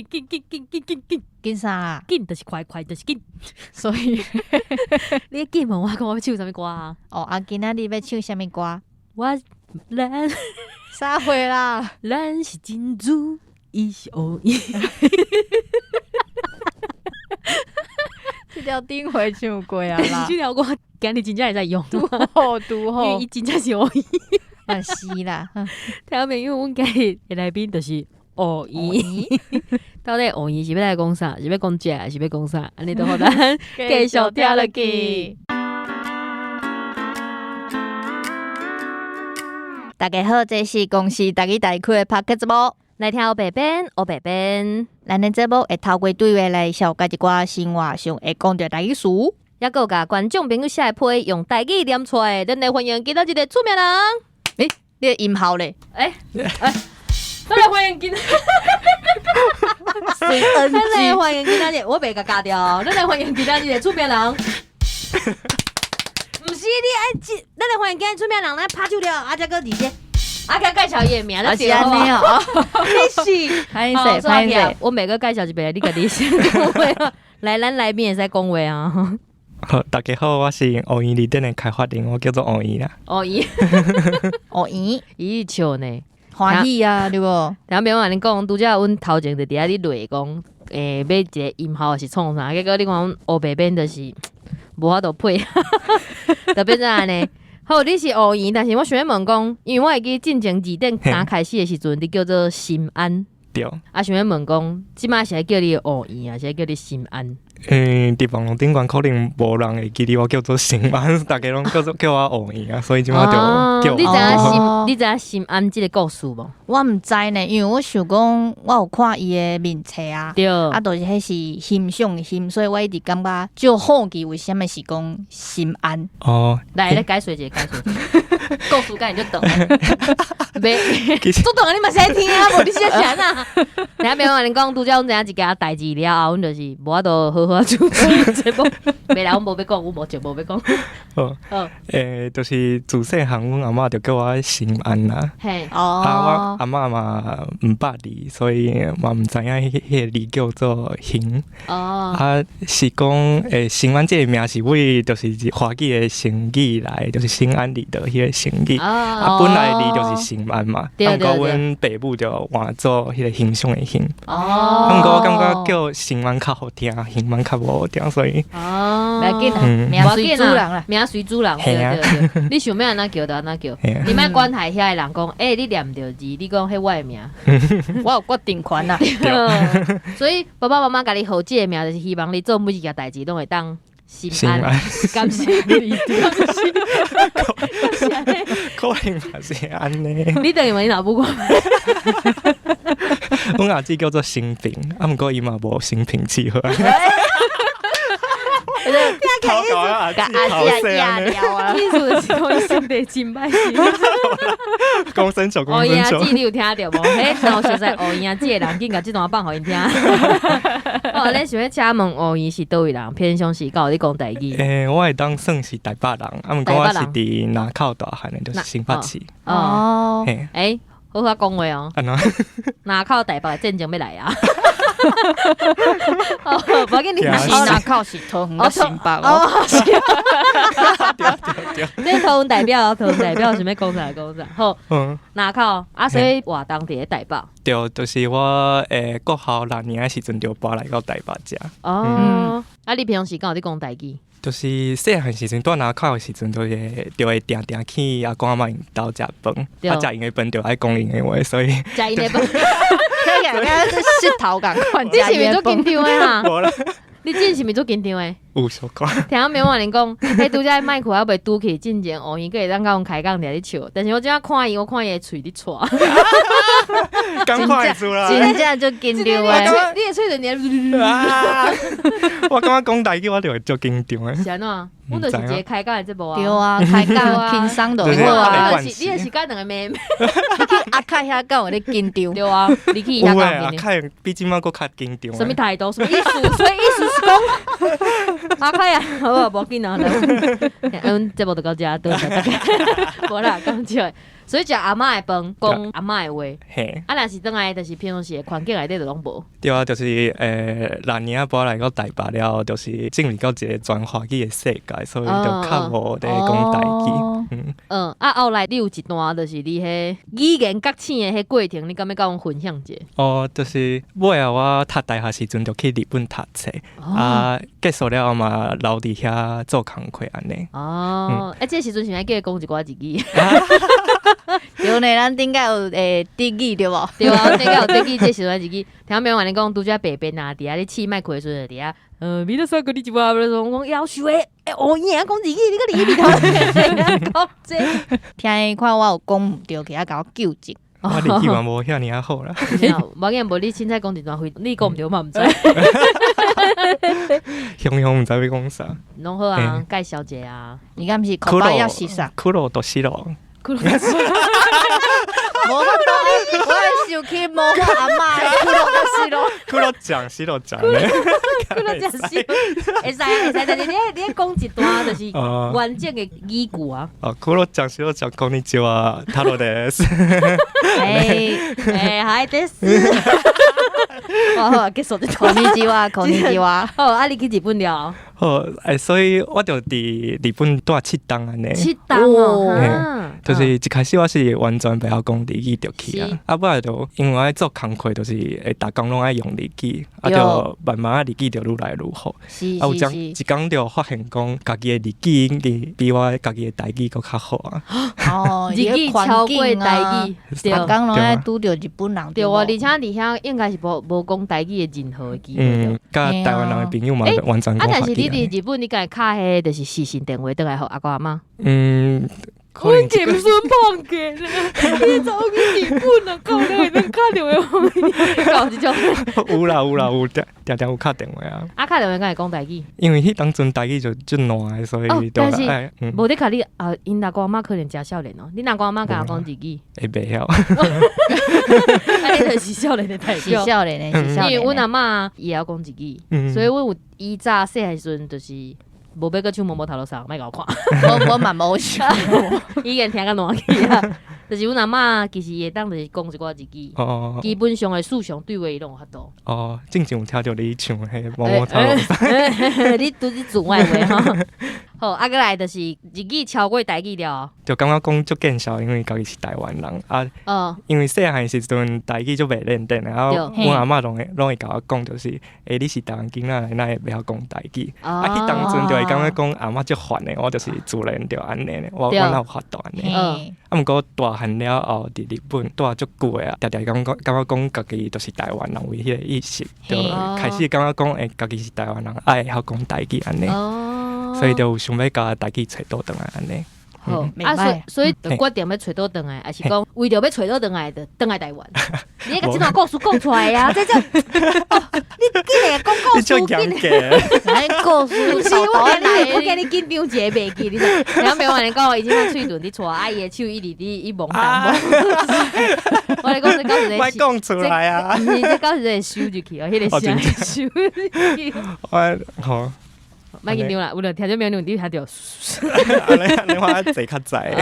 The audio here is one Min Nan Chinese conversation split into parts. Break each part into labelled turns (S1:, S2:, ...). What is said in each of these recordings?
S1: 緊緊緊緊緊緊緊
S2: 緊啥啦？
S1: 緊，就是快快就是緊。
S2: 所以
S1: 你緊問我講我欲唱啥物歌啊？
S2: 哦，啊，今仔日欲唱啥物歌？
S1: 我咱
S2: 啥貨啦？
S1: 咱是珍珠，伊是烏圓。
S2: 這條頂回唱過啊啦。
S1: 這條歌今日真正會使用，
S2: 拄好拄好，
S1: 因為伊真正是烏圓。
S2: 嘛是啦。
S1: 聽朋友，阮今日的來賓就是烏圓。到底烏圓是欲來講啥？是欲講食，還是欲講啥？按呢就予咱繼續聽落去。
S2: 大家好，這是公視台語台開的 Podcast 節目，
S1: 來聽烏白編，烏白編。
S2: 咱的節目會透過對話來紹介一寡生活上會講著台語詞，
S1: 猶閣有共觀眾朋友寫的批用台語念出來。咱來歡迎今仔日的出名人。
S2: 欸，你的音效咧？
S1: 欸欸，咱來歡迎今，咱來歡迎今仔日，我袂共加掉。咱來歡迎今仔日的出名人。毋是你愛這，咱來歡迎今日出名人，咱拍手了，啊，才閣佇這，啊，共介紹伊的名，
S2: 是按呢哦。
S1: 你是，
S2: 歹勢歹勢，
S1: 我每個介紹一遍，你家己先講話。來，咱來賓會使講話啊。
S3: 好，大家好，我是烏圓字典的開發人，我叫做烏圓啦。
S1: 烏圓，
S2: 烏圓，
S1: 伊笑呢，
S2: 歡喜啊，對無？
S1: 聽朋友按呢講，拄才阮頭前就佇遐咧累講，欸，買一個音效是創啥？結果你看阮烏白編就是無法度配，就變做按呢。好，你是烏圓，但是我想欲問講，因為我會記進前字典剛開始的時陣，你叫做心安。
S3: 對。
S1: 啊，想欲問講，這擺是愛叫你烏圓，還是愛叫你心安？
S3: 嗯，佇網路頂懸可能無人會記得我叫做心安，大家攏叫做叫我烏圓啊，所以這擺就叫。
S1: 你知影心？你知影心安這個故事無？
S2: 我毋知呢，因為我想講，我有看伊的面冊啊，啊，就是彼是欣賞的欣，所以我一直感覺就好奇為啥物是講心安。
S3: 哦，
S1: 來，來解說一下，解說一下。故事敢會足長？袂，足長你嘛是愛聽啊，無你是按怎？聽朋友按呢講，拄才阮知影一件代誌了後，阮就是無法度好好主持節目。袂啦，阮無欲講，阮無就無欲講。
S3: 好，欸，就是自細漢，阮阿嬤就叫我心安啦。
S1: 嘿，
S2: 哦，
S3: 啊，我阿嬤嘛毋捌字，所以嘛毋知影彼个字叫做興。
S1: 哦，
S3: 啊，是講欸，心安這个名是為就是華語的成語來，就是心安理得彼個成語。啊，本來字就是心安嘛，啊，毋過阮爸母就換做彼個欣賞的欣。
S1: 哦，
S3: 啊，毋過我感覺叫心安較好聽，興安較無好聽，所以。
S1: 哦，
S2: 袂要緊啦，名隨主人啦，
S1: 名隨主人，對對對。你想欲按怎叫就按怎叫，你莫管害遐个人講，欸，你念著字，你講彼我的名，
S2: 我有決定權啦。
S1: 所以爸爸媽媽共你號這个名，就是希望你做每一件代誌攏會當心安，甘心理得。
S3: 可能嘛是按呢。
S1: 你等於問你老母講。
S3: 阮阿姊叫做心平，啊，毋過伊嘛無心平氣和。
S2: 聽起來共阿姊壓掉啊！
S1: 意思就是講心地真歹勢。
S3: 講清楚，講清楚。
S1: 烏圓阿姊，你有聽著無？欸，若有熟似烏圓阿姊的人，緊共這段放予𪜶聽。哦，咱想欲請問烏圓是佗位人？偏鄉時敢有咧講台語？
S3: 欸，我會當算是台北人，啊，毋過我是佇林口大漢的，就是新北市。
S1: 哦。欸，好好講話哦。
S3: 按怎？
S1: 林口台北的戰爭欲來啊！哦，無要緊，你
S2: 是林口是桃園佮新北哦。
S3: 對對對。
S1: 這桃園代表，桃園代表想欲講啥講啥。好，林口啊，所以活動佇咧台北。
S3: 對，就是我欸國校六年的時陣就搬來到台北遮。
S1: 哦，啊，你平常時敢有咧講台語？
S3: 就是細漢時陣蹛林口的時陣，就是就會定定去阿公阿嬤𪜶兜食飯，啊，食𪜶的飯就愛講𪜶的話，所以
S1: 食𪜶的飯，
S2: 聽起來敢若穡頭仝款。
S1: 你是毋是足緊張的哈？
S3: 無啦。
S1: 你真是毋是足緊張的？
S3: 有小可。
S1: 聽朋友按呢講，彼拄才麥克猶未拄去進前，烏圓閣會當共阮開講佇遐咧笑。但是我這擺看伊，我看伊的喙咧掣。
S3: 趕快出來！
S2: 真正足緊張的。
S1: 你的喙就
S3: 爾。我感覺講台語我就會足緊張的。
S1: 是按怎？阮就是一個開講的節目啊。
S2: 對啊，開講輕鬆就好啊。
S1: 你就是佮兩個妹妹。
S2: 你去阿凱遐敢有咧緊張？
S1: 對啊，你去伊遐敢有緊張？
S3: 阿凱比這擺閣較緊張。
S1: 啥物態度？啥物意思？所以意思是講，阿凱啊，好啊，無緊啊，來，阮節目就到這，多謝大家。無啦，講笑的。所以食阿嬤的飯，講阿嬤的話。
S3: 嘿，
S1: 啊，若是轉來，就是平常時的環境內底就攏無。
S3: 對啊，就是6年仔搬來到台北了後，就是進入到一個全華語的世界，所以就較無咧講台語。嗯。
S1: 嗯，啊，後來你有一段就是你彼語言覺醒的彼過程，你敢欲佮阮分享一下？
S3: 哦，就是尾後我讀大學時陣就去日本讀冊，啊，結束了後嘛留佇遐做工課按呢。
S1: 哦，啊，這時陣是愛記得講一寡日語。
S2: 對呢，咱頂擺有日語對無？
S1: 對啊，頂擺有日語，這時陣日語。聽沒有按呢講，拄才白邊啊，佇遐咧試麥克的時陣，佇遐，皆さんこんにちは，我講夭壽的，欸，哦，伊會曉講日語，你閣佇彼頭講這。
S2: 聽伊看我有講毋對，去遐共我糾正。
S3: 我日語嘛無遐爾仔好啦。
S1: 無要緊，無你凊彩講一段話，你講毋對嘛毋知。
S3: 雄雄毋知欲講啥。
S1: 攏好啊，介紹一下啊。
S2: 你敢毋是口巴要是啥？
S3: 黒と白。
S1: 黒と白。
S2: 無法度，我會想起魔法阿嬤的黒と白。
S3: 黒醬白醬咧。
S1: 黒醬白，會使會使，但是你講一段就是完整的語句啊。
S3: 哦，黒醬白醬，こんにちは，太郎です。
S1: 哎哎，はいです。好好，結束這
S2: こんにちは，こんにちは。
S1: 好，啊，你去日本了？
S3: 好，欸，所以我就佇日本蹛7冬按呢。
S1: 7冬哦，
S3: 就是一開始我是完全袂曉講日語就去啊，啊，尾就因為愛做工課，就是會逐工攏愛用日語，啊，就慢慢仔日語就愈來愈好。啊，有將一工就發現講，家己的日語已經比我家己的台語閣較好啊。
S2: 哦，
S1: 日語超過台語，
S2: 逐工攏愛拄著日本人。
S1: 對啊，而且佇遐應該是無講台語的任何的機會。
S3: 嗯，佮台灣人的朋友嘛，完全講
S1: 啊，但是你佇日本，你敢會敲彼就是視訊電話轉來予阿公阿嬤？
S3: 嗯。
S1: 阮金孫放假咧，你走去日本啊？到底會當敲電話予伊？搞這種。
S3: 有啦有啦有，定定有敲電話啊。
S1: 啊，敲電話敢會講台語？
S3: 因為彼當陣台語就足爛的，所以就愛。
S1: 無咧共你啊，𪜶阿公阿嬤可能誠少年哦。恁阿公阿嬤敢會講日語？
S3: 會袂曉。
S1: 啊，你就是少年的代表。
S2: 是少年的，是少年。
S1: 因為阮阿嬤伊會曉講日語，所以阮有伊早細漢時陣就是。無欲閣唱摸摸頭路上，莫共我看。
S2: 我嘛無想。
S1: 已經聽甲爛去啊！就是阮阿嬤其實會當就是講一寡日語，基本上的思想對話伊攏有法度。
S3: 哦，進前有聽著你唱彼摸摸頭路上。
S1: 你拄是自愛話吼。好，啊，閣來就是日語超過台語了。
S3: 就感覺講足見笑，因為家己是台灣人啊。因為細漢時陣台語足袂認真，然後阮阿嬤攏會共我講，就是，欸，你是台灣囡仔，哪會袂曉講台語？啊，彼當陣就會感覺講阿嬤足煩的，我就是自然就按呢，我哪有法度按呢？啊，毋過大漢了後，佇日本蹛足久的啊，定定感覺講家己就是台灣人，有彼個意識，就開始感覺講，欸，家己是台灣人，愛會曉講台語按呢。所以就有想欲共台語揣倒轉來按呢。
S1: 好，啊，所以就決定欲揣倒轉來，抑是講為著欲揣倒轉來，就轉來台灣？你共這段故事講出來啊！這這，你竟然講故事，
S2: 來故事，
S1: 毋是我驚你，我驚你緊張一下袂記，你知？然後沒有按呢講，伊這擺喙唇佇掣，啊，伊的手一直佇伊摸淡薄。我咧講這到時
S3: 莫講出來啊！
S1: 毋是，這到時會收入去哦，彼個聲收入去。
S3: 我好。
S1: 莫緊張啦，有了聽眾朋友你聽著。
S3: 按呢我坐較濟。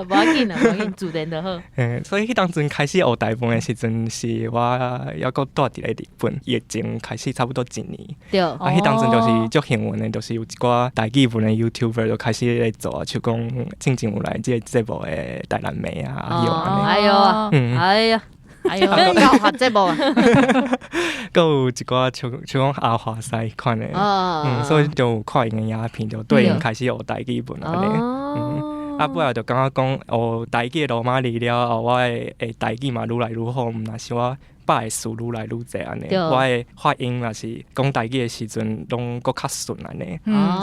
S1: 無要緊啦，無要緊，自然就好。
S3: 所以彼當陣開始學台文的時陣，是我猶閣蹛佇咧日本，疫情開始差不多一年。
S1: 對。
S3: 啊，彼當陣就是足幸運的，就是有一寡台語文的 YouTuber 就開始咧做啊，像講進前有來這個節目的台南妹啊，
S1: 哎喲，哎呀。
S2: 哎喲，教學節目啊！
S3: 閣有一寡像講阿華西款的，所以就有看𪜶的影片，就對𪜶開始學台語文按呢。啊，尾仔就感覺講學台語的羅馬字了後，我的台語嘛愈來愈好，毋但是我百的詞愈來愈濟按呢，我的發音嘛是講台語的時陣攏閣較順按呢。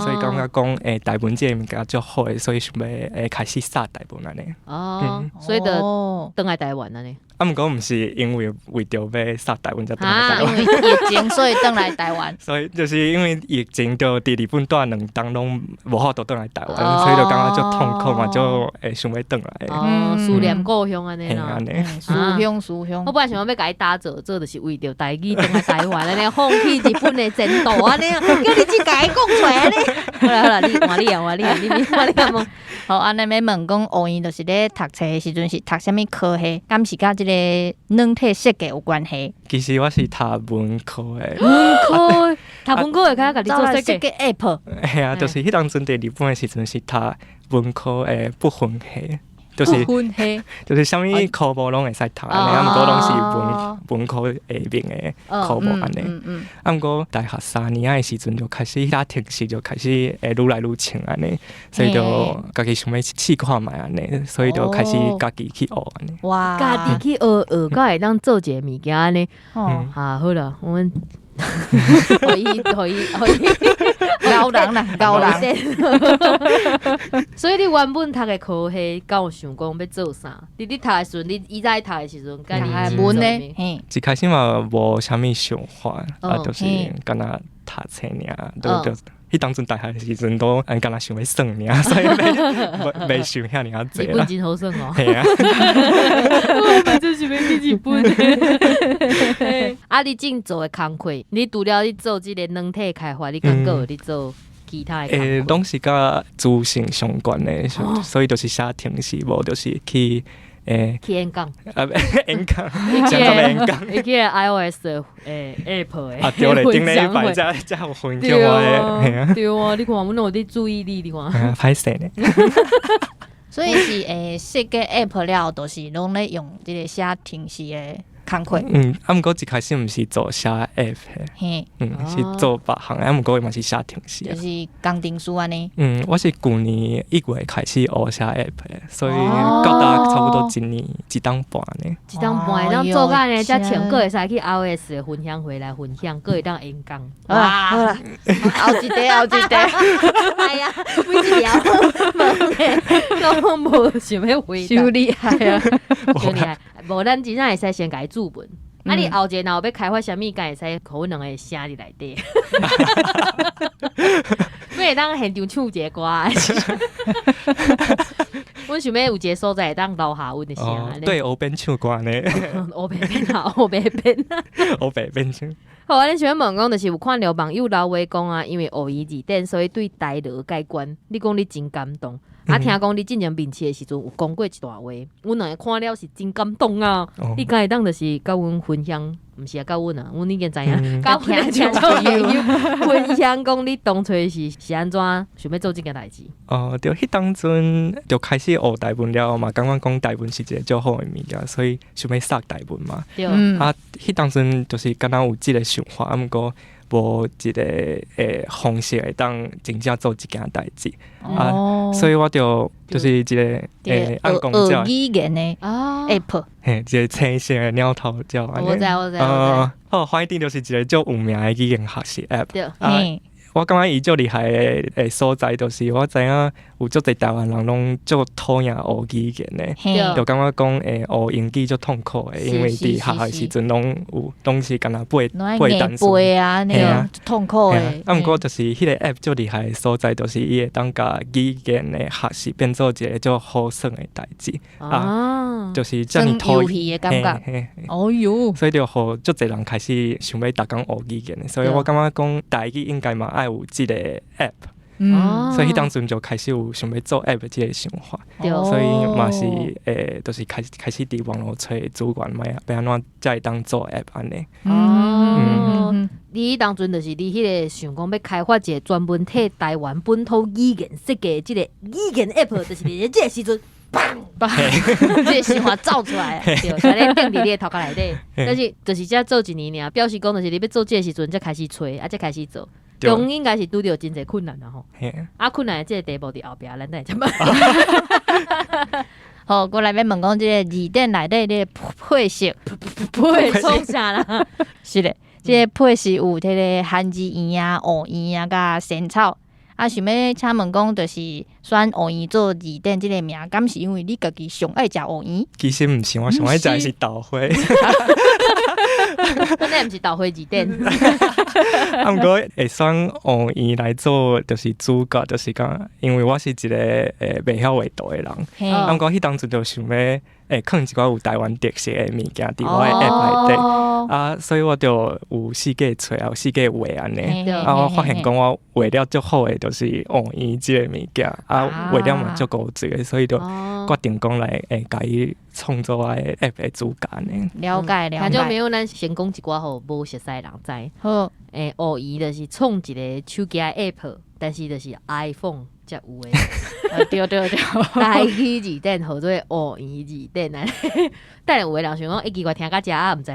S3: 所以感覺講台文這个物件足好的，所以想欲開始殺台文按呢。
S1: 哦，所以就轉來台灣按呢。
S3: 啊，毋過毋是因為為著欲殺台灣才轉來台灣，
S2: 因為疫情所以轉來台灣。
S3: 所以就是因為疫情，就佇日本蹛2冬攏無法度轉來台灣，所以就感覺足痛苦嘛，就會想欲轉來。
S1: 哦，思念故鄉按呢啦。
S2: 思鄉思鄉。
S1: 我本來想講欲共伊搭打做做，就是為著台語轉來台灣，按呢放棄日本的前途按呢，叫你這家講出來按呢。好啦好啦，你換你啊換你啊，你換你啊問。
S2: 好，按呢欲問講，烏圓就是咧讀冊的時陣是讀啥物科系？敢是佮這个軟體設計有關係？
S3: 其實我是讀文科的。
S1: 文科，讀文科會較家己做設計
S2: 設計 app。
S3: 嘿啊，就是彼當陣佇日本的時陣是讀文科的不分系。就是就是啥物科目攏會使讀，按呢，啊，毋過攏是文科下面的科目按呢。啊，毋過大學3年仔的時陣就開始遐程式就開始會愈來愈穿按呢，所以就家己想欲試看覓按呢，所以就開始家己去學按呢。
S2: 哇！
S1: 家己去學學，才會當做一个物件按呢。啊，好啦，阮予伊予伊予伊
S2: 高人啦，高人。
S1: 所以你原本讀的科系，敢有想講欲做啥？你讀的時陣，你以前讀的時陣，佮你
S2: 文呢？
S3: 一開始嘛無啥物想法，啊，就是敢若讀冊爾，就彼當陣大學的時陣都敢若想欲耍爾，所以袂想遐爾濟啦。
S1: 日本真好耍哦。
S3: 嘿啊。
S1: 我們就是欲去日本。啊，你正做的工課，你除了你做這个軟體開發，你閣閣有咧做其他的工課？
S3: 攏是佮資訊相關的，所以就是寫程式，無就是去
S1: 去演講。
S3: 啊，演講，講到演講。
S1: 你去 iOS 的app 的。
S3: 啊，對咧，頂禮拜才有分享我的，嘿啊。
S1: 對啊，你看阮攏有咧注意你，你看。
S3: 歹勢呢。
S2: 所以是設計 app 了，就是攏咧用這个寫程式的工課。
S3: 嗯，啊，毋過一開始毋是做寫 app 的，是做別項，啊，毋過嘛是寫程式。
S2: 就是工程師按呢。
S3: 嗯，我是舊年1月開始學寫 app 的，所以到今差不多一年一冬半呢。
S1: 一冬半，當做甲按呢，才穿閣會使去 iOS 的分享會來分享，閣會當演講。
S2: 哇，好啦，後一題，後一題。
S1: 哎呀，每一條問的攏無想欲回答。
S2: 傷厲害啊！
S1: 傷厲害，無咱真正會使先共伊注文。啊！你後一个若有欲開發啥物，敢會使予阮兩个聲佇內底。欲會當現場唱一个歌。阮想欲有一个所在會當留下阮的聲。
S3: 對，烏邊唱歌呢。
S1: 烏白變啊，烏白變。
S3: 烏白變唱。
S1: 好，啊！恁想欲問講，就是有看著網友留話講啊，因為烏圓字典，所以對台羅改觀。你講你真感動。啊，聽講你進前面試的時陣有講過一段話，阮兩个看了是真感動啊！你敢會當就是佮阮分享，毋是啊，佮阮啊，阮已經知影，佮阮聽眾朋友分享講你當初是按怎想欲做這件代誌？
S3: 哦，對，彼當陣就開始學台文了嘛，感覺講台文是一个足好的物件，所以想欲殺台文嘛。啊，彼當陣就是敢若有這个想法，啊，毋過無一个方式會當真正做這件代誌。啊，所以我就是一个按講
S2: 學語言的 app，
S3: 嘿，一个青色的鳥頭鳥按呢。
S1: 我知我知我知。
S3: 好，反正就是一个足有名的語言學習 app。
S1: 對。
S3: 啊，我感覺伊足厲害的所在，就是我知影有足濟台灣人攏足討厭學語言的，就感覺講學英語足痛苦的，因為佇學校的時陣攏有攏是干焦背背單詞
S2: 啊，那個痛苦的。
S3: 啊，毋過就是彼個 app 足厲害的所在，就是伊會當共語言的學習變做一个足好耍的代誌。啊，就是遮爾討
S2: 遊戲的感覺。哦喲，
S3: 所以就予足濟人開始想欲逐工學語言的，所以我感覺講台語應該嘛愛有這个 app。所以彼當陣就開始有想欲做 app 的這个想法，所以嘛是就是開始佇網路揣資源，欲按怎才會當做 app 按呢。
S1: 哦，你當陣就是你彼个想講欲開發一个專門替台灣本土語言設計的這个語言 app，就是佇這个時陣，砰，這个想法走出來，對，按呢釘佇你的頭殼內底。但是就是才做一年爾，表示講就是你欲做這个時陣才開始揣，啊，才開始做。中應該是拄著真濟困難啦吼，啊困難的這个題目佇後壁，咱等下再問。
S2: 好，過來欲問講這个字典內底這个配色，
S1: 配創啥啦？
S2: 是咧，這個配色有這个韓字圓啊、烏圓啊、佮仙草。啊，想欲請問講，就是選烏圓做字典這个名，敢是因為你家己上愛食烏圓？
S3: 其實毋是，我上愛食的是豆花。
S1: 那毋是豆花字典。
S3: 啊，毋過會選烏圓來做，就是主角，就是講，因為我是一个袂曉畫圖的人。啊，毋過彼當陣就想欲會囥一寡有台灣特色的物件佇我的 app 內底。啊，所以我就有四界揣，有四界畫按呢。啊，我發現講我畫了足好的，就是芋圓這個物件，啊，畫了嘛足古錐的，所以就決定講來會共伊創作我的 app 的主角按呢。
S2: 了解了解。
S1: 聽眾朋友，咱先講一寡予無熟似的人知。
S2: 好。
S1: 芋圓就是創一個手機 app，但是就是 iPhone 才有的。
S2: 對對對。
S1: 台語字典號做芋圓字典啊。等下有的人想講，欸，奇怪，聽甲遮啊，毋知。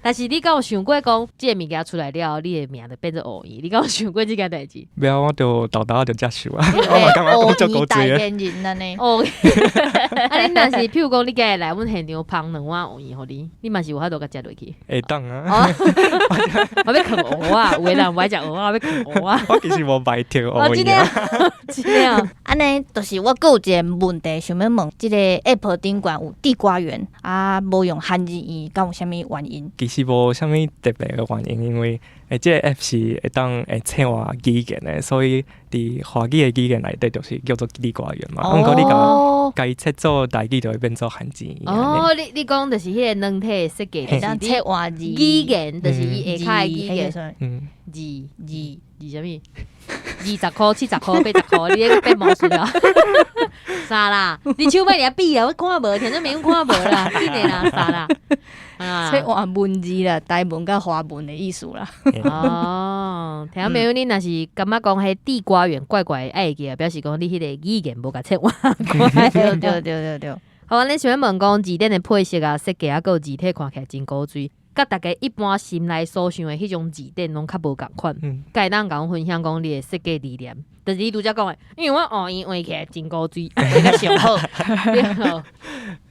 S1: 但是你敢有想過講，這个物件出來了後，你的名就變做芋圓？你敢有想過這件代誌？
S3: 無啊，我就沓沓就接受啊。我嘛感覺講足古錐的。
S2: 代言人按呢。
S1: 哦，啊，你若是譬如講，你今日來阮現場捧兩碗芋圓予你，你嘛是有法度共食落去？
S3: 會當啊。
S1: 我欲囥芋仔，有的人無愛食芋仔，我欲囥芋仔。
S3: 我其實無排斥芋圓啊。
S1: 真的。
S2: 按呢，就是我閣有一个問題想欲問，這个 App 頂懸有地瓜圓啊，無用番薯圓，敢有啥物原因？
S3: 其實無啥物特別的原因，因為這个 App 是會當會切換語言的，所以佇華語的語言內底就是叫做地瓜圓嘛。毋過你共伊切做台語，就會變做番薯圓。
S1: 哦，你講就是彼个軟體設計，
S2: 就是切換字
S1: 語言，就是伊下跤的語言。
S3: 嗯。
S1: 二二二啥物？20箍、70箍、80箍，你咧變魔術啊？啥啦？你手欲爾比啊？我看無，聽眾朋友看無啦，緊的啦，啥啦？
S2: 切換文字啦，台文佮華文的意思啦。
S1: 哦，聽眾朋友，你若是感覺講彼地瓜圓怪怪的愛記，表示講你彼個語言無共切換過來。
S2: 對對對對對。
S1: 好，咱想欲問講字典的配色啊、設計啊，閣有字體看起來真古錐，佮大家一般心內所想的彼種字典攏較無仝款。敢會當共阮分享講你的設計理念？就是你拄才講的，因為我芋圓畫起來真古錐，較上好。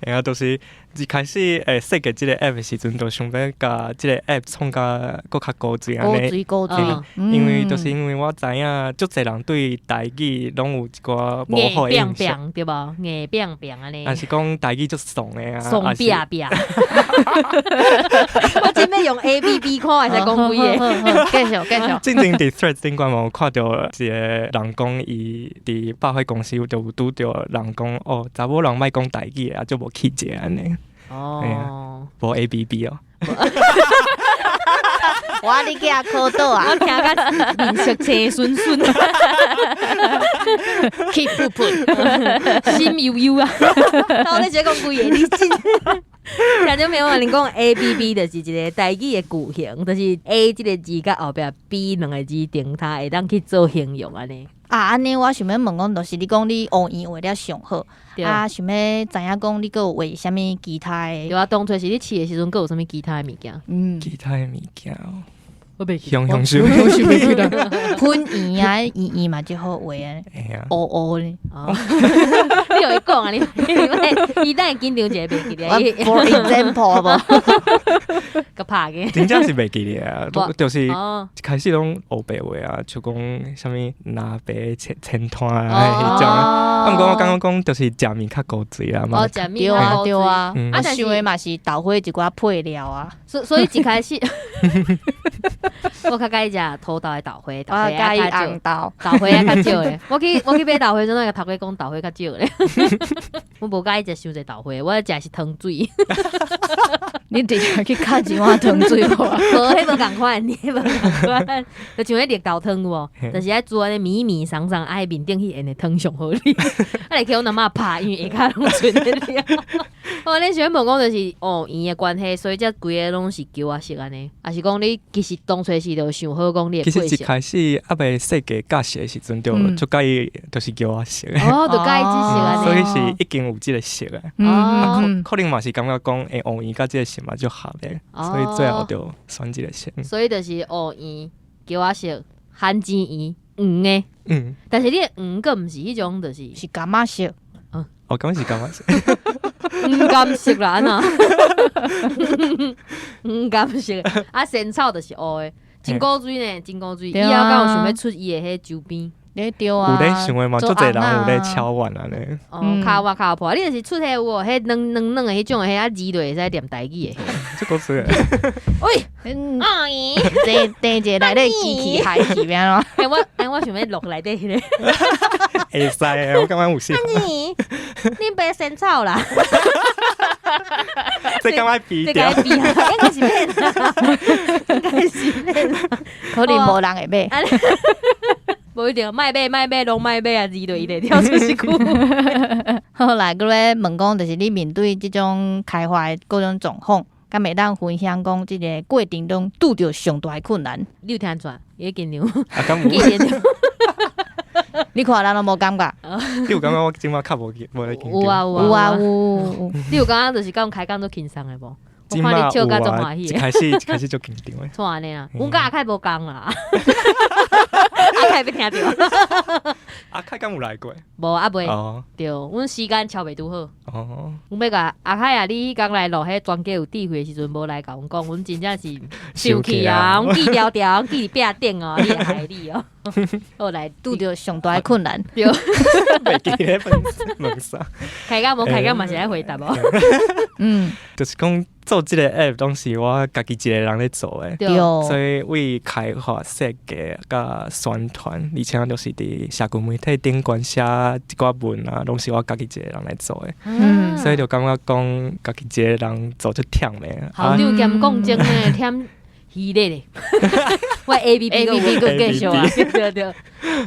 S3: 嘿啊，就是一開始會設計這个 app 的時陣，就想欲共這个 app 創甲閣較古錐按呢。
S2: 古錐古錐，
S3: 因為就是因為我知影，足濟人對台語攏有一寡無好的印象，
S1: 對無？硬拚拚按呢。
S3: 抑是講台語足慫的啊，
S1: 慫煏煏。我準備用 A B B 看會使講幾个。
S2: 繼續繼續。
S3: 進前佇 Threads 頂懸嘛有看著一個人講，伊佇百貨公司就有拄著人講，哦，查某人莫講台語啊，足無氣質按呢。
S1: 哦。
S3: 無 A B B 哦。
S2: 我你叫考倒啊！
S1: 我聽甲面色青恂恂，
S2: 氣噗噗，
S1: 心悠悠啊！我咧講幾个，你真聽眾朋友，你講 A B B 就是一个台語的句型，就是 A 這个字佮後壁 B 兩个字頂跤會當去做形容按呢。
S2: 啊，按呢我想欲問講，就是你講你芋圓畫了上好，啊，想欲知影講你閣有畫啥物其他的？
S1: 對啊，當初是你試的時陣，閣有啥物其他的物件？
S3: 其他的物件哦，
S1: 我袂記
S3: 雄雄想
S2: 想袂起來。粉圓啊，圓圓嘛足好畫的，烏烏的。
S1: 哦，你予伊講啊，你伊等下緊張一下袂記得。
S2: For example 無？
S1: 閣拍嘅。
S3: 真正是袂記得啊，就是一開始攏烏白畫啊，像講啥物拿白千千團啊彼種啊。啊，毋過我感覺講就是食物較古錐啊嘛。
S1: 哦，食物
S2: 對啊對啊，
S1: 啊，
S2: 想的嘛是豆花一寡配料啊。
S1: 所以一開始，我較佮意食土豆的豆花，豆花
S2: 較
S1: 較少，
S2: 紅豆
S1: 豆花也較少咧。我去買豆花，陣會共頭家講豆花較少咧。我無佮意食傷濟豆花，我食是糖水。
S2: 你直接去敲一碗糖水無？
S1: 無，彼無仝款，彼無仝款，就像彼綠豆湯有無？就是愛煮按呢綿綿鬆鬆，啊，面頂彼芡的湯上好啉。啊，會去阮阿嬤拍，因為下跤攏剩咧了。我恁想欲問講，就是芋圓的關係，所以才規个攏是球仔色按呢？抑是講你其實當初時就想好講你
S3: 其實一開始猶未設計架勢的時陣，就足佮意就是球仔色。
S1: 哦，就佮意這色按呢。
S3: 所以是已經有這个色啊。可能嘛是感覺講，欸，芋圓佮這个色嘛足合的，所以最後就選這个色。
S1: 所以就是芋圓、球仔色、番薯圓、黃的。但是你的黃閣毋是彼種，就是
S2: 是柑仔色。
S3: 哦，敢是柑仔色。
S1: 黃柑色啦，按怎？黃柑色，啊，仙草就是烏的，真古錐呢，真古錐。以後敢有想欲出伊的彼周邊？
S2: 咧對啊，
S3: 有咧想的嘛，足濟人有咧敲碗按呢。
S1: 哦，敲碗敲破，你就是出彼有無？彼軟軟軟的彼種的，彼啊字就會使念台語的。
S3: 這古錐。
S1: 喂，阿姨，
S2: 第一個內底機器害去欲按怎？
S1: 欸，我想欲錄內底彼个。
S3: 會使的，我感覺有戲。
S1: 恁爸仙草啦，
S3: 這敢愛比掉
S1: 這個比啊，應該是免啦，應該是免啦，
S2: 可能無人會買。
S1: 無一定，莫買莫買，攏莫買啊！字就伊會跳出一句。
S2: 好來，閣咧問講，就是你面對這種開發的各種狀況，敢會當分享講，這个過程中拄著上大的困難？
S1: 你有聽出來？伊緊張，
S3: 啊，敢有？
S1: 記得
S2: 你看咱攏無感覺？
S3: 你有感覺我這擺較無無咧緊張？
S1: 有啊有
S2: 有啊
S1: 啊
S2: 有。
S1: 你有感覺就是講開講足輕鬆的無？我看你笑甲足歡喜
S3: 一開始一開始足緊張的。
S1: 錯按呢啦，阮佮阿凱無仝啦。阿凱欲聽著。
S3: 阿凱敢有來過？
S1: 無啊未。對，阮時間敲袂拄好。哦。阮欲共阿凱啊，你彼工來錄彼專家有智慧的時陣，無來共阮講，阮真正是生氣啊！阮記牢牢，阮記佇壁頂哦，你會害你哦。後來
S2: 拄著上大的困難。
S1: 對。
S3: 袂記咧問問啥？
S1: 開講無開講嘛是愛回答哦。
S3: 就是講做這个 app，攏是我家己一个人咧做的。所以為開發設計佮宣傳，而且就是佇社群媒體頂懸寫一寡文啊，攏是我家己一个人來做的。所以就感覺講家己一个人做足忝的。
S1: 校長兼講真的忝虛咧咧。我 A P P A P P 閣繼續啊，對對。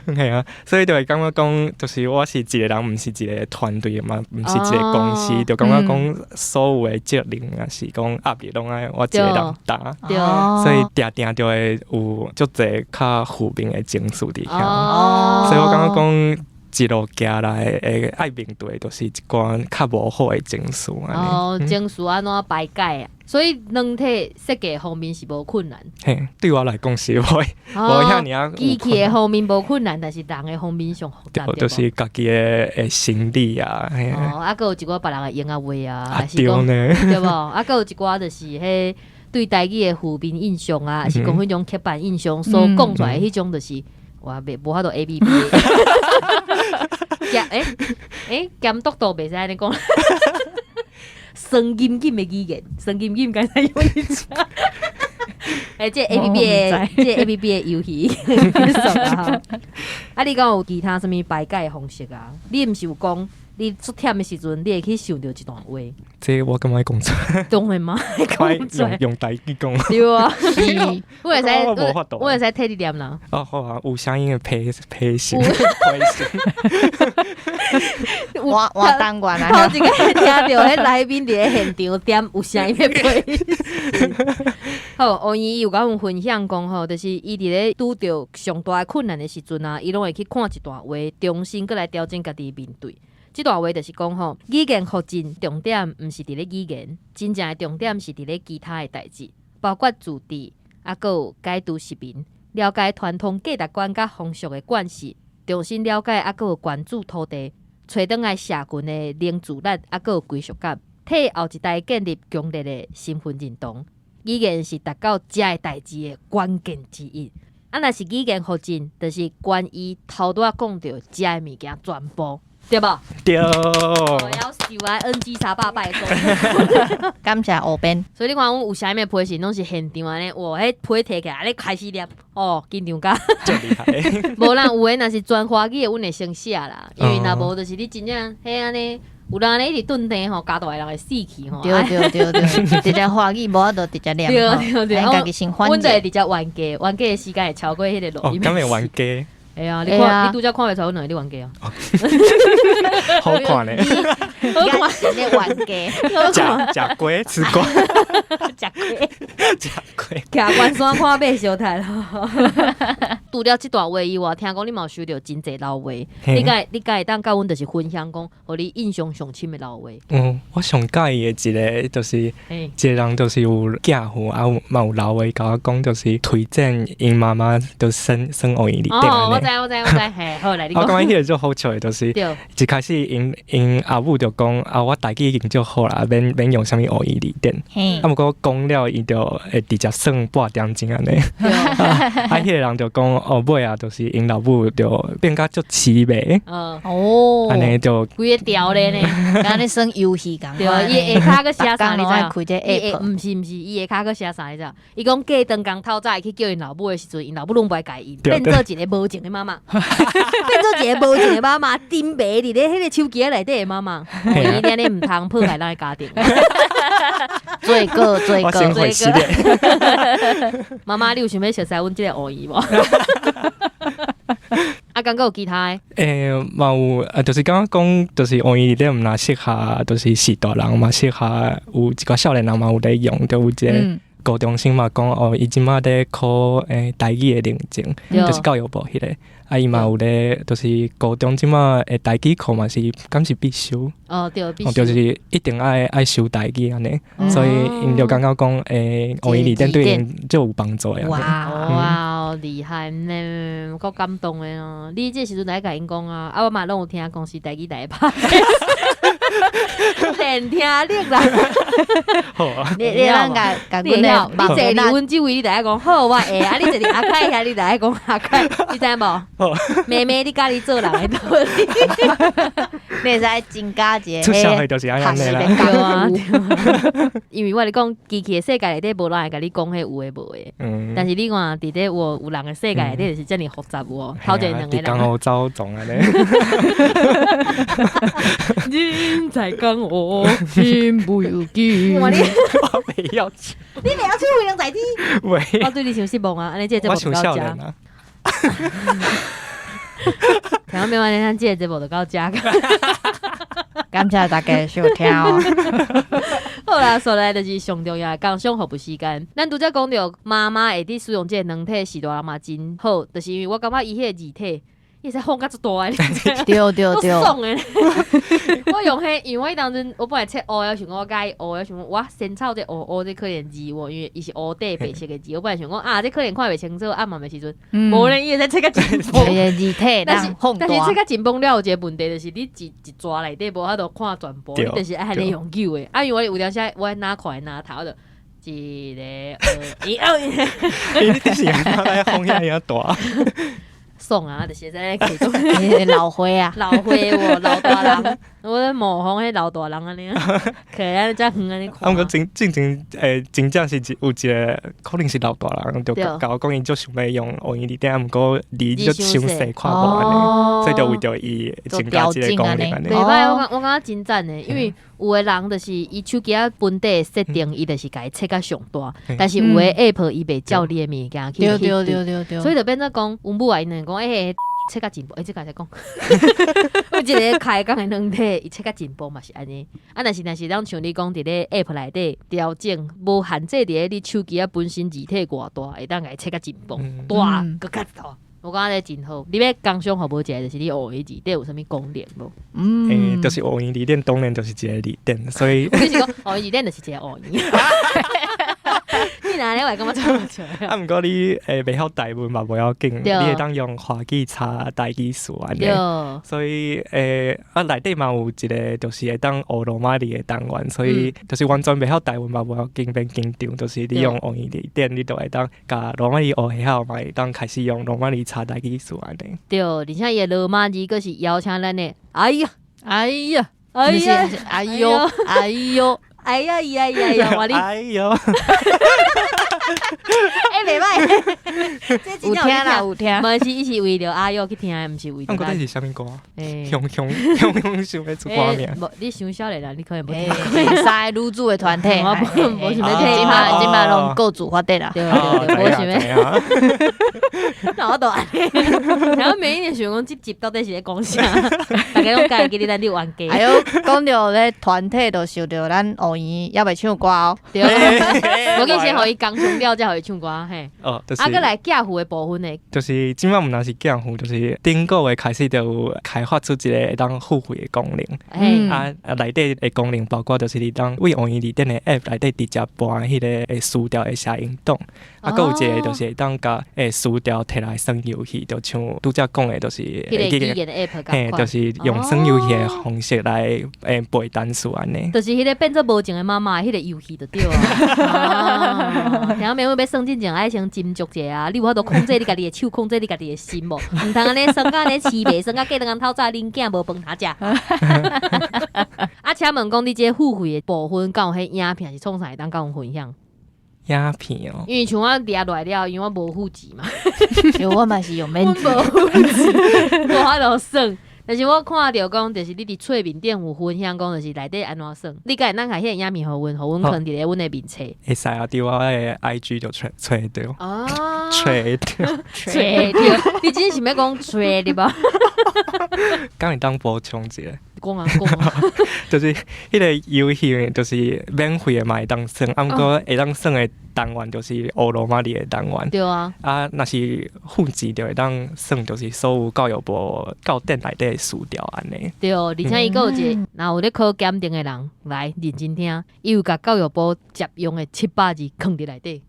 S3: 係啊，所以就會感覺講，就是我是一個人，毋是一個團隊嘛，毋是一個公司，就感覺講所有的責任啊，是講壓力攏愛我一個人擔，所以定定就會有足濟較負面的情緒佇遐。所以我感覺講一路行來會愛面對，就是一寡較無好的情緒。
S1: 哦，情緒按怎排解啊？所以軟體設計方面是無困難。
S3: 嘿，對我來講是會，無遐爾啊。
S1: 機器的方面無困難，但是人的方面上複雜。
S3: 就是家己的心理啊。
S1: 哦，啊，閣有一寡別人的閒仔話啊，
S3: 啊對呢，
S1: 對無？啊，閣有一寡就是彼對台語的負面印象啊，還是講彼種刻板印象所講出來彼種，就是我袂無法度 A P P。欸欸，監督都袂使按呢講。酸吟吟的語言，酸吟吟敢使用一下。欸，這 A P P 的，這 A P P 的遊戲啊，你敢有其他啥物排解的方式啊？你毋是有講，你足忝的時陣，你會去想著一段話？
S3: 這我敢愛講出來？
S1: 當然嘛，講出來。
S3: 用台語講。
S1: 對啊，我會使，我會使替你念啦。
S3: 哦，好啊，有聲音的配配聲，配聲。
S2: 我我單管啊！
S1: 頭一个聽著彼來賓佇咧現場點有聲音的配聲。好，烏圓有共阮分享講吼，就是伊佇咧拄著上大的困難的時陣啊，伊攏會去看一段話，重新閣來調整家己面對。這段話就是講吼，語言復振重點毋是佇咧語言，真正的重點是佇咧其他的代誌，包括自治，啊，閣有解除殖民，了解傳統價值觀佮風俗的關係，重新了解啊，閣有關注土地，揣轉來社群的凝聚力，啊，閣有歸屬感，替後一代建立強烈的身份認同。語言是達到這个代誌的關鍵之一。啊，若是語言復振，就是關於頭拄仔講著這个物件全部。對無？
S3: 對。
S1: 我要受啊 NG 三百拜託。
S2: 感謝烏編。
S1: 所以你看，阮有啥物批信，攏是現場按呢，哇，彼批提起來，按呢開始念，哦，緊張甲。
S3: 足厲害。
S1: 無啦，有的若是全華語的，阮會先寫啦，因為若無就是你真正彼按呢，有人按呢一直頓頓吼，加大的人會死去吼。
S2: 對對對對，直接華語無法度直接念。
S1: 對對對，
S2: 家己先翻。
S1: 阮就會直接冤家，冤家的時間會超過彼个錄音。
S3: 哦，敢會冤家？
S1: 會啊，你看，你拄則看袂出來阮兩個咧冤家啊？
S3: 好看咧，
S1: 好看，
S2: 咧冤家，
S3: 食食瓜吃瓜，
S1: 食瓜
S3: 食瓜，
S1: 徛關山看馬相趁。除了這段話以外，聽講你嘛有收著真濟老話，你敢會當佮阮就是分享講，予你印象上深的老話？
S3: 嗯，我上佮意的一个就是一个人，就是有寄予啊，有嘛有老話共我講，就是推薦𪜶媽媽就算算烏圓字典。
S1: 哦，我知我知我知，嘿，好來你講。
S3: 我感覺彼个足好笑的，就是一開始𪜶𪜶阿母就講啊，我台語已經足好啦，免免用啥物烏圓字典。啊，毋過講了，伊就會直接算半點鐘按呢。啊，彼个人就講哦，尾啊，就是𪜶老母就變甲足痴迷，按呢就
S1: 規个條咧呢，
S2: 敢咧耍遊戲仝
S1: 對，伊下跤閣寫啥你知無？
S2: 開這
S1: 伊
S2: app，
S1: 毋是毋是，伊下跤閣寫啥你知無？伊講過當工透早會去叫𪜶老母的時陣，𪜶老母攏無愛共伊，變做一个無情的媽媽，變做一个無情的媽媽，沉迷佇咧彼个手機仔內底的媽媽，伊按呢毋通破壞咱的家庭。
S2: 罪過罪
S3: 我先
S2: 過，
S3: 回失戀。
S1: 媽媽，你有想欲熟似阮這个烏圓無？啊，敢閣有其他的？
S3: 嘛有啊，就是感覺講，就是烏圓字典毋若適合，就是序大人嘛適合，有一寡少年人嘛有咧用，就有一个高中生嘛講哦，伊這馬咧考台語的認證，就是教育部彼个，啊伊嘛有咧，就是高中這馬的台語課嘛是敢是必修，
S1: 哦對，必修，
S3: 就是一定愛修台語按呢，所以𪜶就感覺講烏圓字典對𪜶足有幫助的。
S2: 哇
S1: 哇，厲害呢，夠感動的咯！你這時陣來共𪜶講啊，啊我嘛攏有聽講是台語台拍，練聽力啦。
S3: 好啊，
S2: 你咱共共
S1: 你會曉？你
S2: 阮的
S1: 坐佇阮這位，你就愛講好，我會啊！你坐佇阿凱遐，你就愛講阿凱，你知無？妹妹，你佮意做人的道理，
S2: 你會使增加一個
S3: 出社會就是按呢啦。
S1: 對啊，因為我咧講機器的世界內底無人會共你講彼有的無的，但是你看佇咧有人的世界內底就是遮爾複雜有無？頭前兩個人
S3: 佇江湖走總按呢。
S1: 人在江湖，身不由己。我
S3: 袂曉唱，
S1: 你袂曉唱飛龍在天？
S3: 袂。
S1: 我對你傷失望啊！按呢這個節目
S3: 我傷
S1: 就到遮。
S3: 少年啊。
S1: 聽到沒有？咱這個節目就到遮。
S2: 感謝大家收聽哦。
S1: 好啦，煞來就是上重要的工商服務時間。咱拄才講著媽媽會佇使用這個軟體序大人嘛真好，就是因為我感覺伊彼個字體，伊會使放甲足大的，
S2: 對對對，
S1: 爽的。我用彼，因為我彼當陣我本來切烏，我想講我佮意烏，我想講哇仙草這烏烏這可能字喎，因為伊是烏底白色的字，我本來想講啊，這可能看袂清楚，啊嘛的時陣，無咧，伊會使切甲真膨。
S2: 字體
S1: 但是
S2: 放
S1: 但是切甲真膨了有一個問題，就是你一逝內底無法度看全部，你就是愛按呢用久的。啊，因為我有當時我哪看哪頭就一个、二、一、二，
S3: 你就是按怎來放遐爾大？
S1: 爽啊！就是在其中
S2: 老歲啊，
S1: 老歲喎，老大人，我咧模仿彼老大人按呢，徛咧遮遠按呢看。
S3: 啊，毋過真正正真正是有一個可能是老大人，就共我講伊足想欲用烏圓字典，毋過字足傷細看無按呢，所以就為著伊增加這個功能按呢。
S1: 袂歹，我感覺真讚的，因為有的人就是伊手機仔本底的設定，伊就是共伊切甲上大，但是有的 app 伊袂照你的物件去去對，所以就變做講，阮母啊𪜶就講，欸，切甲進步，欸，這個會使講，有一個開講的軟體，伊切甲進步嘛是按呢。啊，若是咱像你講佇咧 app 內底調整，無限制佇咧你手機仔本身字體偌大，會當共伊切甲真膨大，閣較大。我感覺這真好。你欲工商服務一下，就是你烏圓字典有啥物功能無？
S3: 就是烏圓字典當然就是一個字典，所以
S1: 你是講烏圓字典就是一個烏圓。你若按呢話感覺足好笑。
S3: 啊，毋過你袂曉台文嘛無要緊，你會當用華語查台語詞按呢。所以啊內底嘛有一個就是會當學羅馬字的單元，所以就是完全袂曉台文嘛無要緊，免緊張，就是你用烏圓字典，你就會當共羅馬字學會曉，嘛會當開始用羅馬字查台語詞按呢。
S1: 對，而且伊的羅馬字閣是邀請咱的，哎呀，
S2: 哎呀，
S1: 哎呀，
S2: 哎喲，哎喲，
S1: 哎呀呀呀呀！我你，
S3: 哎喲，
S1: 欸，袂歹，
S2: 有聽啦，有聽。
S1: 毋是，伊是為著阿喲去聽的，毋是為著。
S3: 啊，毋過這是啥物歌？雄雄雄雄想欲出歌名。
S1: 無，你傷少年啦，你可能無聽。
S2: 三個女子的團體，
S1: 我無想欲聽。
S2: 這馬這馬攏各自發展啦。
S1: 對對對，無想欲。那我都按呢。然後每一年想講這集到底是咧講啥？大家攏會記得咱佇冤家。
S2: 哎喲，講著咧團體，就想著咱烏圓猶未唱歌哦。
S1: 對，無緊先予伊工商了，才予伊唱歌嘿。
S3: 哦，就是。
S1: 啊，閣來寄付的部分呢？
S3: 就是這馬毋但是寄付，就是頂個月開始就有開發出一個會當付費的功能。啊啊，內底的功能包括就是你當為烏圓字典的 App 內底直接播彼個詞條的寫音檔。啊，閣有一個就是會當共詞條摕來耍遊戲，就像拄才講的，就是
S1: 彼個語言的 App
S3: 嘿，就是用耍遊戲的方式來背單詞按呢。
S1: 就是彼個變做無情的媽媽，彼個遊戲就對啊。聽眾朋友欲算進前愛先斟酌者啊，你有法度控制你家己的手，控制你家己的心無？毋通按呢算甲按呢痴迷，算甲隔逐工透早恁囝無飯通食。啊，請問講你這個付費的部分，敢有彼影片是創啥會當佮阮分享？
S3: 影片哦，
S1: 因為像我佇遐來了，因為我無付錢嘛，
S2: 有我嘛是用免
S1: 阮無付錢，無法度算。但是我看著講，就是你佇冊面頂有分享講，就是內底按怎算。你敢會當共彼個影片予阮，予阮囥佇咧阮的面冊。
S3: 會使啊，佇我的 IG 就揣揣著，揣著。
S1: 揣著，你真是欲講揣對無？
S3: 敢會當補充一下？
S1: 講啊講啊，
S3: 就是彼個遊戲，就是免費的嘛會當耍，啊毋過會當耍的單元就是烏羅馬字的單元。
S1: 對啊。
S3: 啊，若是付錢就會當耍，就是所有教育部教典內底的詞條按呢。
S1: 對，而且伊閣有一個，若有咧考檢定的人來認真聽，伊有共教育部捷用的700字囥佇內底。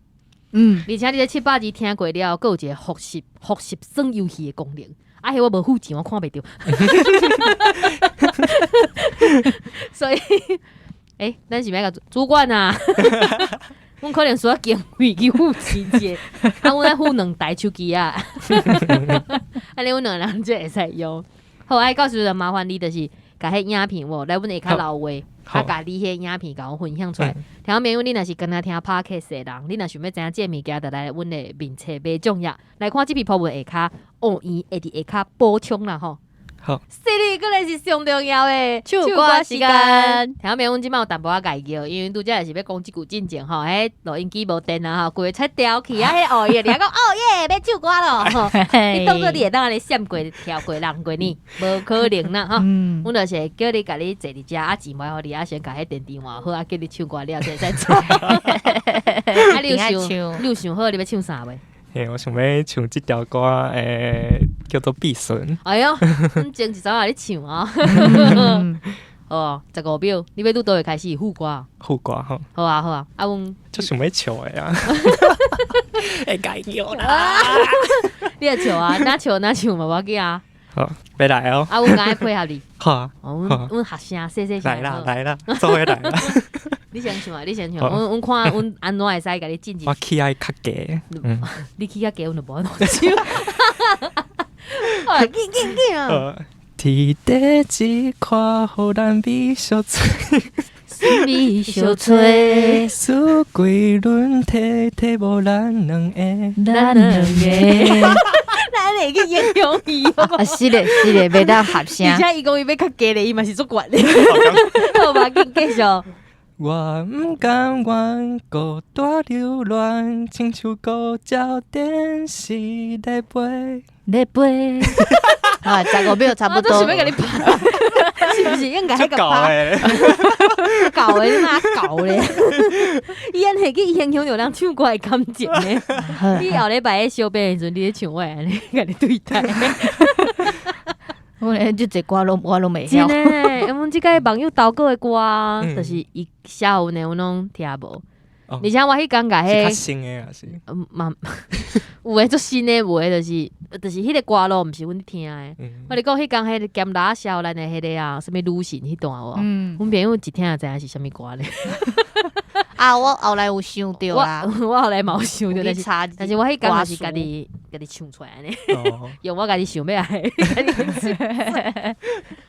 S1: 而且你這700字聽過了後，閣有一個複習複習耍遊戲的功能。啊，彼我無付錢，我看袂著。所以，欸，咱是欲共主管啊？阮可能需要經費去付錢者，啊，阮愛付兩台手機啊。按呢阮兩个人才會使用。好，啊，到時陣麻煩你就是共彼影片無來阮下跤留話，啊，共你彼影片共阮分享出來。聽眾朋友，你若是敢若聽 Podcast 的人，你若想欲知影這个物件，就來阮的面冊買粽葉來看這篇 po 文下跤，芋圓會佇下跤補充啦吼。
S3: 好，
S1: 是哩，閣來是上重要的
S2: 唱歌時間。
S1: 聽眾朋友，阮這擺有淡薄仔礙叫，因為拄才也是欲講這句進前吼，彼錄音機無電啊吼，規个切掉去啊，彼哦耶，你還講哦耶，欲唱歌咯，吼，你當做你會當按呢閃過跳過人過呢？無可能啦，吼。阮就是會叫你共你坐佇遮啊，錢賣予你啊，先共彼電池換好啊，叫你唱歌了才會使走。啊，你有想，你有想好你欲唱啥未？
S3: 嘿，我想欲唱這條歌，欸，叫做《必損》。
S1: 哎喲，阮前一早仔咧唱啊。哦，15秒，你欲拄佗位開始副歌？
S3: 副歌吼。
S1: 好啊，好啊，啊，阮
S3: 足想欲笑的啊。會共叫啦。
S1: 你會笑啊？若笑若唱嘛無要緊啊。
S3: 好，欲來哦。
S1: 啊，阮敢愛配合你。
S3: 好啊。
S1: 阮阮學聲細細聲。
S3: 來啦來啦，做伙來啦。
S1: 你先唱啊！你先唱，阮阮看阮按怎會使共你進入。
S3: 我起愛較低。
S1: 你起較低，阮就無法度唱。緊緊緊啊！
S3: 天地一看，予咱美相揣，
S1: 美相揣。
S3: 四季輪替，替無咱兩个。
S2: 咱兩个。
S1: 咱會去影響伊。
S2: 啊，是咧是咧，袂當合聲。
S1: 而且伊講伊欲較低咧，伊嘛是足懸的。好吧，緊繼續。
S3: 我毋甘願孤單流連，親像孤鳥電視咧飛。
S2: 咧飛。啊，15秒差不多。
S1: 我都想欲共你拍，是毋是應該彼個拍？搞的，你媽搞咧！伊按呢去影響著人唱歌的感情呢。你後禮拜咧小編的時陣，你咧唱我會按呢共你對待。
S2: 我咧這濟歌攏我攏袂曉。
S1: 真的，阮這擺網友投稿的歌，就是伊寫予阮的，阮攏聽無。而且我彼工共彼，
S3: 是較新的抑是？
S1: 嘛，有的足新的，有的就是彼个歌路，毋是阮聽的。我咧講彼工彼个兼拉少咱的彼个啊，啥物女神彼段有無？阮朋友一聽就知影是啥物歌咧。
S2: 啊，我後來有想著啦，
S1: 我後來嘛有想著，但是但是我彼工就是家己家己唱出來呢，用我家己想欲愛。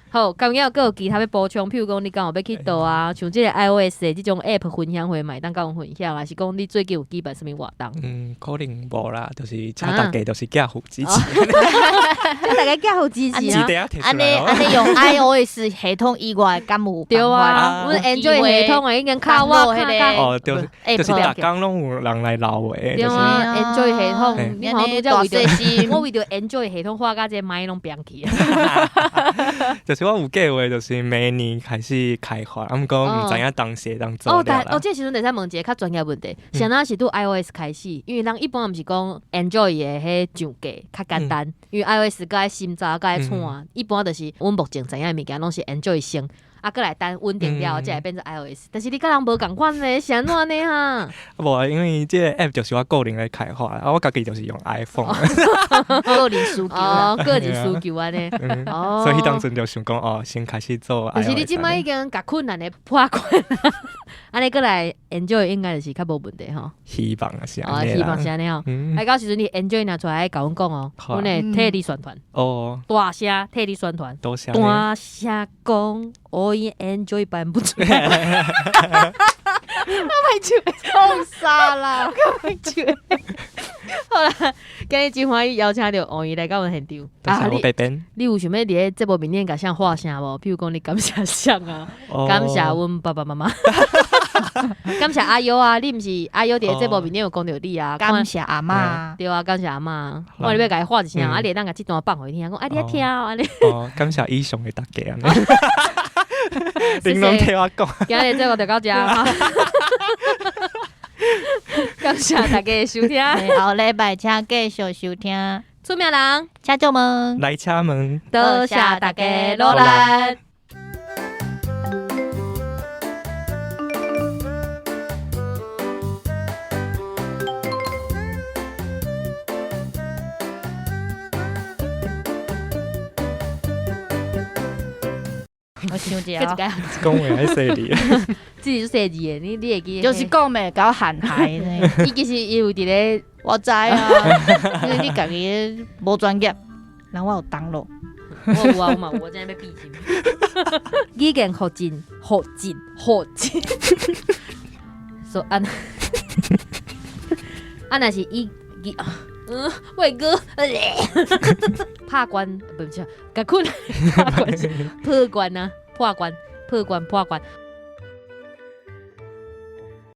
S1: 好，剛猶閣有其他欲補充，譬如講你敢有欲去佗啊，像這個 iOS 的這種 App 分享會嘛會當共阮分享，還是講你最近有舉辦啥物活動？
S3: 嗯，可能無啦，就是請大家就是寄福支持，
S1: 請大家寄福支持啊！
S2: 按呢按呢用 iOS 系統以外，敢有
S1: 對啊，阮 Android 系統的已經較我較較
S3: 哦，對，就是逐工攏有人來留話，
S1: 對啊，Android 系統，你看我拄才為著我為著 Android 系統畫甲這個麥攏變去
S3: 啊！就是我有計劃，就是明年開始開發，啊，毋過毋知影當時會當做
S1: 哦，但哦，這個時陣會使問一個較專業問題，啥若是拄 iOS 開始，因為人一般毋是講 Android 的彼上架較簡單，因為 iOS 閣愛審查，閣愛創，一般就是阮目前知影的物件攏是 Android 先，啊，閣來等穩定了後，才會變做 iOS。但是你佮人無仝款呢，是按怎呢哈？
S3: 無啊，因為這個 app 就是我個人來開發，啊，我家己就是用 iPhone。
S2: 個人需求
S1: 哦，個人需求按呢。哦，
S3: 所以彼當陣就想講，哦，先開始做。
S1: 但是你這擺已經共困難的破關，按呢閣來， enjoy 應該就是較無問題吼。
S3: 希望是
S1: 哦，希望是按呢吼。
S3: 嗯
S1: 啊，到時陣你 enjoy 若出來，共阮講哦，
S3: 好啊
S1: 阮會替你宣傳，
S3: 哦，
S1: 大聲替你宣傳，
S3: 多謝你。
S1: 大聲講，我已 enjoy 辦不出來。我歹笑，
S2: 創啥啦？
S1: 歹笑。好啦，今日真歡喜邀請著王怡來到阮現場。
S3: 多謝
S1: 你
S3: 我白邊。
S1: 你有想欲佇咧節目面頂共誰喝聲無？比如講你感謝誰啊？感謝阮爸爸媽媽，感謝阿優啊！你毋是阿優佇咧節目面頂有講著你啊？
S2: 感謝阿嬤。
S1: 對啊，感謝阿嬤。
S3: 好
S1: 我你欲共伊喊一聲，
S3: 嗯
S1: 啊，你會當共這段放予伊聽，講啊，你愛聽哦，按呢。
S3: 哦，感謝以上的大家按呢。恁攏替我講。
S1: 今日節目就到這，感謝大家的收聽。
S2: 後禮拜請繼續收聽。
S1: 出名人，
S2: 請做問，
S3: 來請問，
S1: 多謝大家努力。
S2: 我想一下，
S3: 講話愛細膩。
S1: 這是細膩的，你會記得？
S2: 就是講袂夠韓海呢。
S1: 伊其實伊有佇咧，
S2: 我知啊，因為你家己無專業，人我有當落。
S1: 我有啊，我嘛有，我真欲閉心。語言福進，福進，福進。說按，啊，若是伊伊，嗯，喂哥，拍關不是，共困，拍關破關啊，破關，破關，破關。